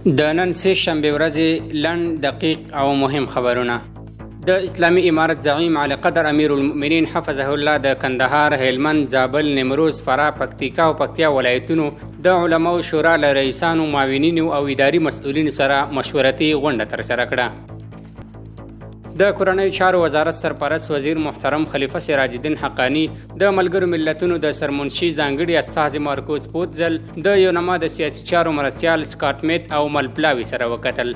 د نن سې شنبې ورځې لنډ، دقیق او مهم خبرونه. د اسلامي امارت زعیم عالیقدر امیرالمؤمنین حفظه الله د کندهار، هلمند، زابل، نیمروز، فراه، پکتیکا او پکتیا ولایتونو د علماو شورا له رئیسانو، معاونینو او اداري مسؤلینو سره مشورتي غونډه ترسره کړه. د کورنیو چارو وزارت سرپرست وزیر محترم خلیفه سراج الدین حقاني د ملګرو ملتونو د سرمنشي ځانګړي استازي مارکوس پوتزل، د یونما د سیاسي چارو مرستیال سکاټ میت او مل پلاوي سره وکتل.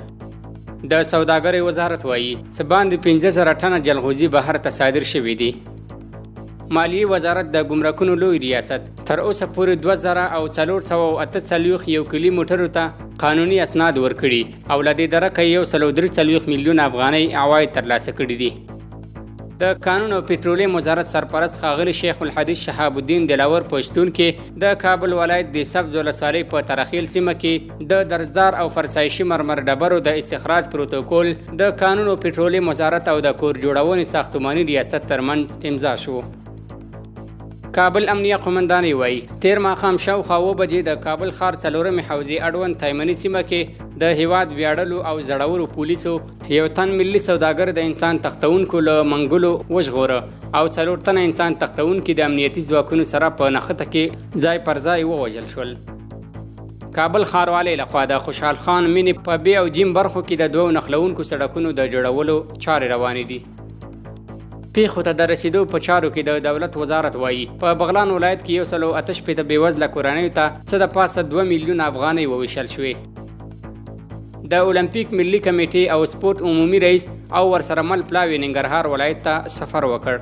د سوداګرۍ وزارت وایي، څه باندې 5000 ټنه جلغوزي بهر ته صادر شوي دي. مالیې وزارت د ګمرکونو لوی ریاست تر اوسه پورې 2448 یو کلي موټرو ته قانوني اسناد ورکړي او له دې درکه یې 143 میلیونه افغانۍ عواید ترلاسه کړي دي. د کانونو او پټرولیم وزارت سرپرست ښاغلي شیخ الحدیث شهاب الدین دلاور په شتون کې د کابل ولایت د سبز ولسوالۍ په ترخیل سیمه کې د درزدار او فرسایشي مرمر ډبرو د استخراج پروتوکول د کانونو او پټرولیم وزارت او د کور جوړونې ساختماني ریاست ترمنځ امضا شو. کابل امنیه قومندانۍ وایي، تېر ماښام شاوخوا 7 بجې د کابل ښار څلورمې حوزې اړوند تایمني سیمه کې د هیواد ویاړلو او زړورو پولیسو یو تن ملي سوداګر د انسان تښتوونکو له منګولو وژغوره او 4 تنه انسان تښتوونکي د امنیتي ځواکونو سره په نښته کې ځای پر ځای ووژل شول. کابل ښاروالۍ لخوا د خوشحال خان مینې په بې او جیم برخو کې د 2 نښلوونکو سړکونو د جوړولو چارې روانې دي. پیښو ته د رسیدو په چارو کې د دولت وزارت وایي، په بغلان ولایت کې 168 بېوزله کورنیو ته څه د پاسه 2 میلیونه افغانۍ وویشل شوې. د المپیک ملي کمیټې او سپورت عمومي رئیس او ورسره مل پلاوي ننګرهار ولایت ته سفر وکړ.